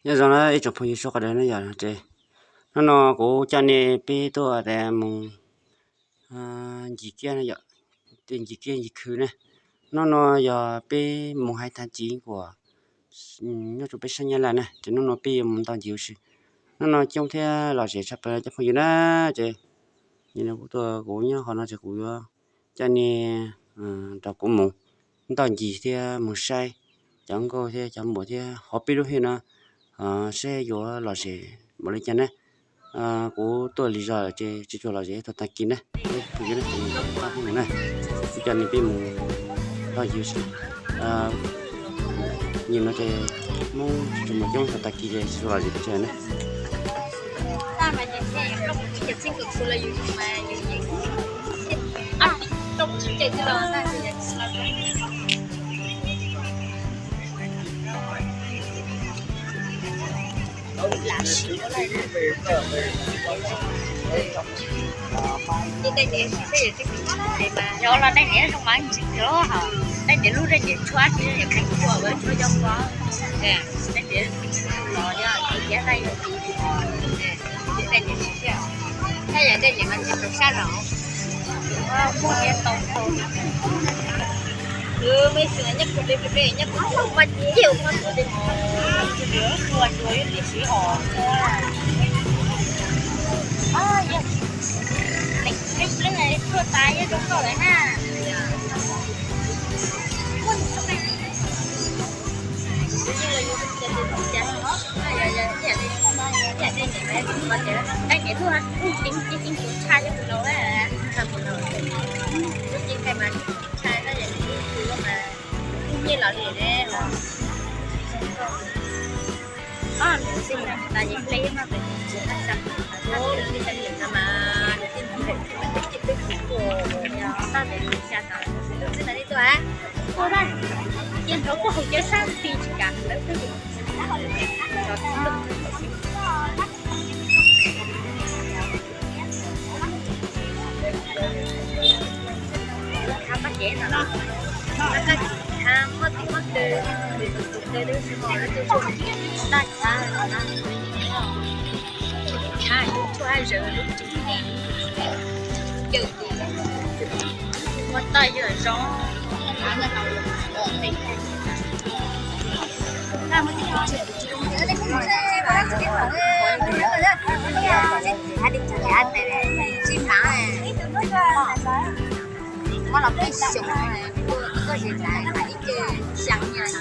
Nyob zoo na ib tsoom phooj ywg sawv daws na yom, ces hnub no kuv coj nej peb tuaj tas mus ncig kiab na yom, ncig kiab ncig khw na. Hnub no yog peb mus hais thaj civ uas nyob rau peb sab Nyab Laj na, ces hnub no peb yuav mus nto ncig ua si. Hnub no coob thiab lom zem tshaj plaws cov phooj ywg na, ces kuv tuaj kuv nyob qhov no ces kuv yuav coj nej nrog kuv mus ntoj ncig thiab mus saib cov nkauj thiab cov muam thiab hauv peb lub hwj no, saib yuav lom zem npaum li cas na. Kuv tuaj lig zog ces tsis tshua lom zem tag kis na. Kuv coj nej peb mus ntoj ncig ua si. Nim no ces Hmoob tsis tshua mus coob tag kis ces tsis tshua lom zem pes tsawg na. Yog los daim niam zoo mas ntsis hos, daim niam lub daim niam tshuab tsis daim niam tshuab, tshuab yog koj, daim niam los yog daim niam, daim niam tsis, daim niam mas ntsis rau sab no. Muaj nyiaj tau tau. Mej xwm nyob kuv peb peb nyob kuv ua ciaj ua tuav tej ua tuav yuav tib si os. Yog neeg peb peb tuaj tas yog zoo nkauj lawm na. Daim niam lub, daim niam lub tshaj yog tus laus, lub tshaj mas tshaj tab sis lub mas nyiaj los li ne. Tab sis mas cia nrov kuj haus cawv sab ti tsis kam lawv twb Muab los peb xyoos, koj zis ib ce xyaa nyaj,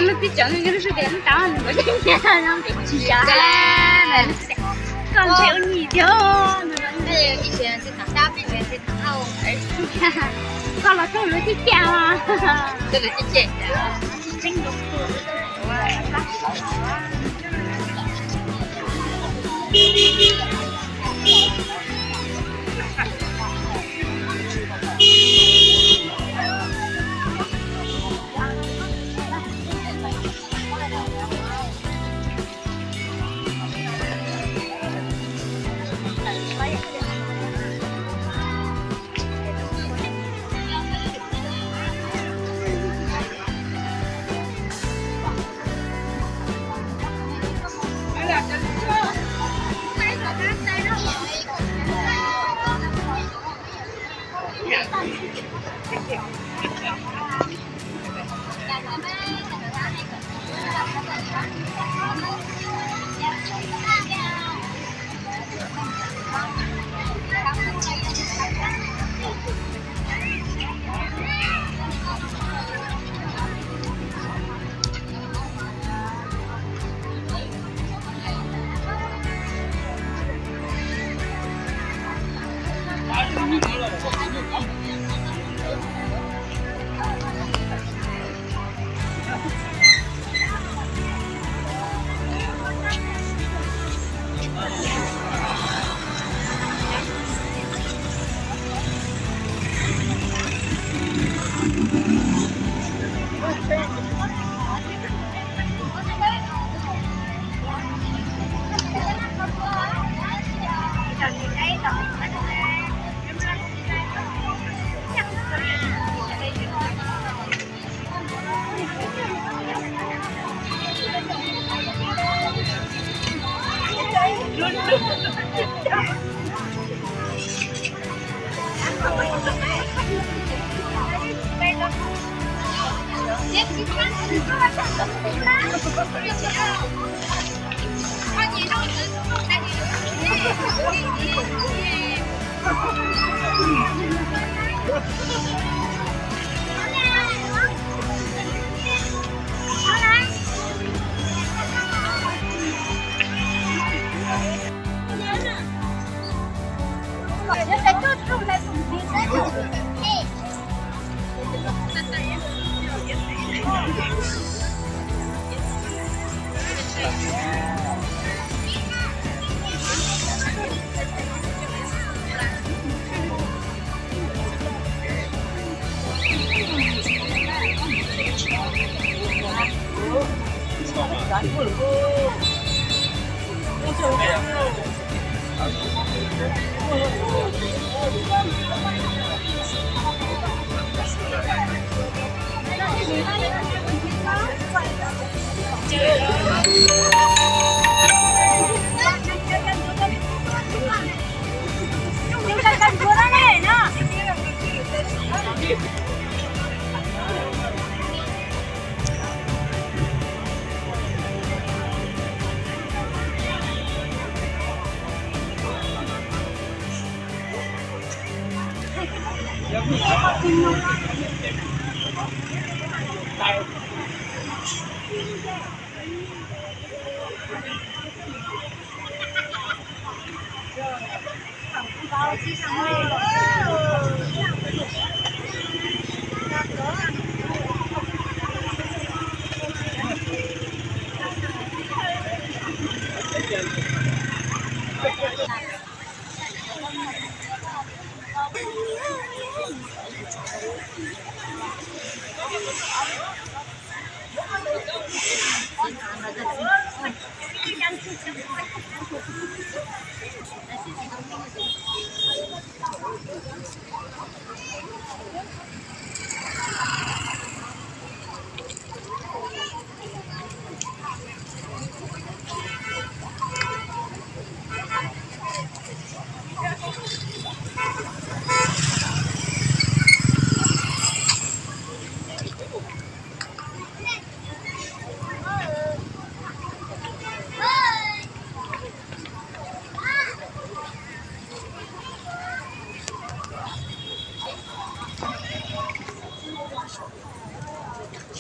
Lub tib cov nws lub sib tias lub tau nws lub tsis yog, koj ntshe ua nyij tiag. Koj los koj lub tib cag.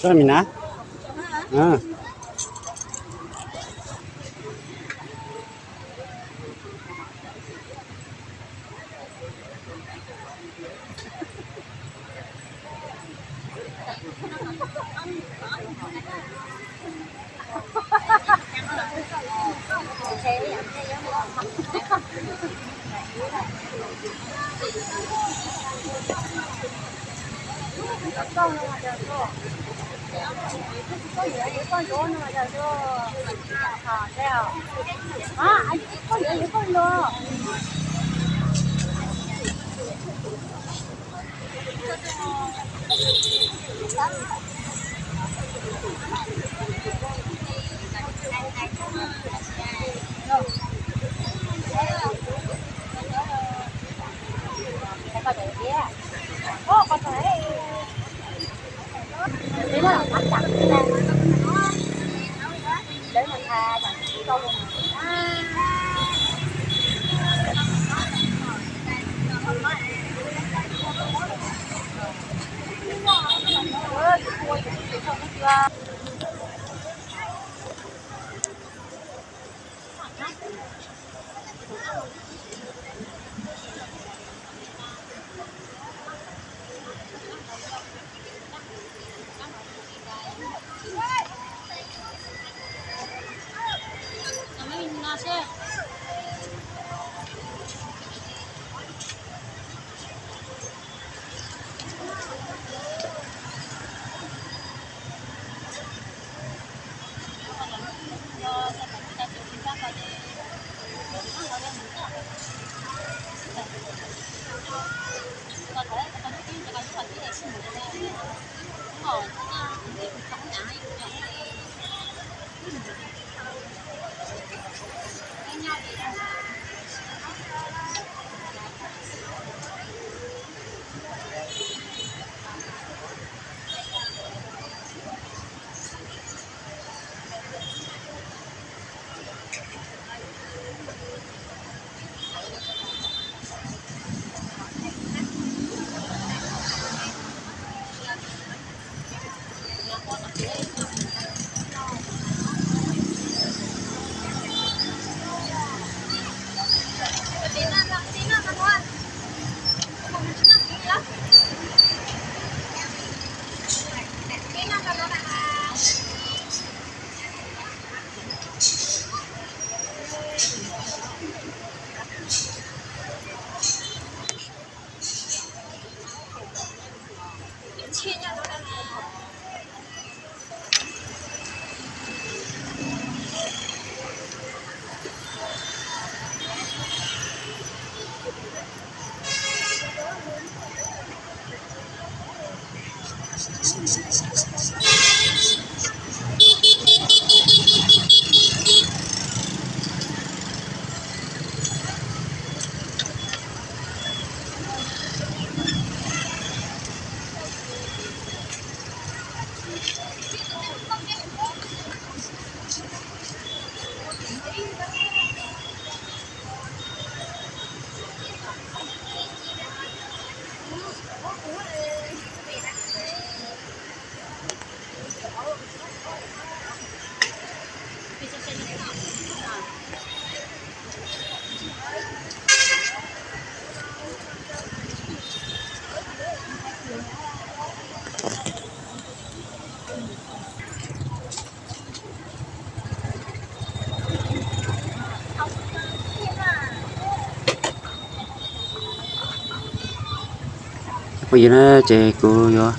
Sab mi na. Phooj ywg na, ces kuv yuav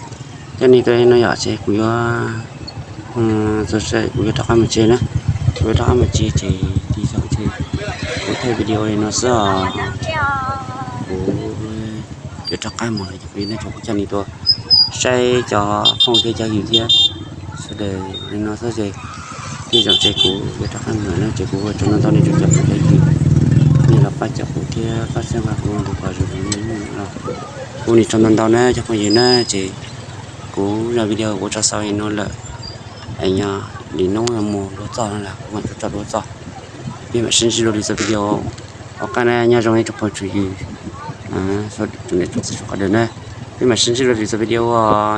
coj nej tuaj no yom, ces kuv yuav txog tsev, kuv yuav rov qab mus tsev na. Kuv yuav rov qab mus tsev ces tij zoo ces kuv thaij video li no xwb os. Kuv yuav rov qab mus lawm, cov phooj ywg na, ces kuv coj nej tuaj saib cov phooj thiab cov ywg thiab sawv daws li no xwb ces tij zoo ces kuv yuav rov qab mus lawm na, ces kuv ua tsaug ntau ntau nej tsoom cov phooj cov ywg, nej los pab cov kuv thiab pab txhawb nqa kuv tus qhov zoo li no los kuv ua nej tsaug ntau ntau na cov phooj ywg na, ces kuv zaj video kuv tso xaus li no lawm. Es nyob li hnub mus dua txoj no los kuv mam tso dua txoj. Peb mam sib ntsib dua lwm txoj video. Ua qab na, nyob zoo nej tsoom phooj tsoom ywg, tsoom niam tsoom txiv sawv daws na. Peb mam sib ntsib dua lwm txoj video,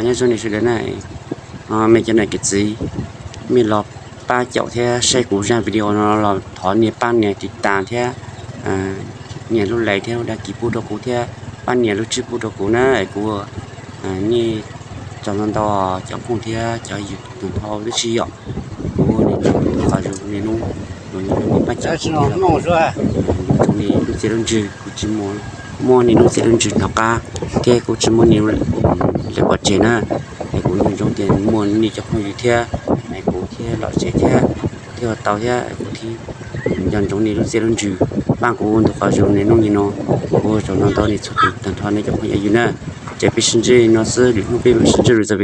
nyob zoo nej sawv daws na. Mej cov niam cov txiv, mej los pab caum thiab saib kuv zaj video no los thov nias pab nias tiv tas thiab nias lub like thiab lub dag kis pub rau kuv thiab pab nias lub tswb pub rau kuv na, es kuv ua nej tsaug ntau ntau cov phooj thiab cov ywg tag nrho tib si yom. Kuv ua nej tsaug ntau ntau zoo li hnub, zoo li hnub pab caum kuv thiab los zoo li lub txiaj lub ntsig, kuv tsis muaj, muaj nej lub txiaj lub ntsig tom qab thiab kuv tsis muaj nej lawv pov tseg na. Es kuv nco ntsoov tias muaj nej cov phooj ywg thiab, es kuv thiaj los tsev thiab, kuv thiaj ua tau thiab kuv thiaj nco ntsoov nej lub txiaj lub ntsig pab kuv ua ntu qhov zoo li hnub li no. Kuv ua tsaug ntau ntau nej txhua tus tag nrho nej cov phooj ywg na. Ces peb sib ntsib li no xwb, lwm hnub peb mam sib ntsib lwm txoj video.